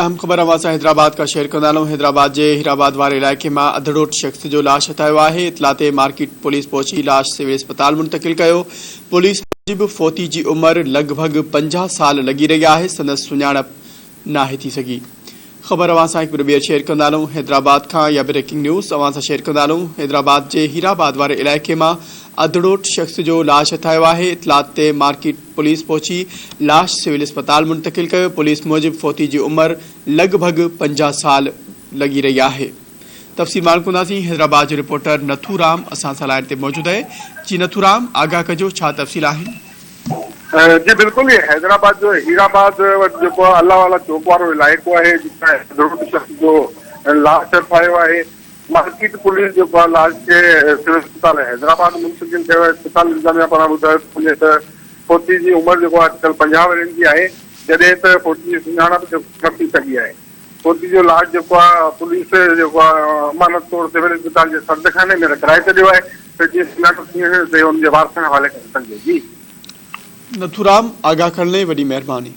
اهم خبر اوهان سان حيدرآباد کان شيئر ڪندا هلون حيدرآباد جي هيرآباد واري علائقي مان اڌڙوٽ شخص جو لاش هٿ آيو آهي اطلاع تي مارڪيٽ پوليس پهچي لاش سول اسپتال منتقل ڪيو پوليس موجب فوتي جي عمر لڳ ڀڳ 50 سال لڳي رهي آهي سندس سڃاڻپ ناهي ٿي سگهي خبر اوهان سان هڪ ڀيرو ٻيهر شيئر ڪندا هلون حيدرآباد کان يا بريڪنگ نيوز اوهان سان شيئر ڪندا هلون حيدرآباد جي هيرآباد واري علائقي مان اڌڙوٽ شخص جو لاش هٿ آيو آهي اطلاعات تي مارڪيٽ پوليس پهچي لاش سول اسپتال منتقل ڪيو پوليس موجب فوتي جي عمر لڳ ڀڳ 50 سال لڳي رهي آهي تفصيل معلوم ڪنداسين حيدرآباد جو رپورٽر نٿو رام اسان سان لائين تي موجود آهي جي نٿو رام آگاهه ڪجو ڇا تفصيل آهن. جي بلڪل هي حيدرآباد جو هيرآباد وٽ جيڪو آهي الله والا چوڪ وارو علائقو آهي جتان اڌڙوٽ شخص جو لاش هٿ آيو آهي مارڪيٽ پوليس جيڪو آهي لاش کي سول اسپتال حيدرآباد منتقل ڪيو آهي اسپتال انتظاميا پاران ٻڌايو ٿو وڃي ته فوتي جي عمر جيڪو آهي اٽڪل 50 ورهين جي آهي جڏهن ته فوتي جي سڃاڻپ جيڪو نه ٿي سگهي آهي فوتي جو لاش جيڪو آهي پوليس جيڪو آهي امانت طور سول اسپتال جي سردخاني ۾ رکرائي ڇڏيو آهي ته جيئن سڃاڻپ ٿي وڃي ته ان جي وارثن حوالي ڪري سگهجي جي. نٿورام آگاهه ڪرڻ لئي وڏي مهرباني.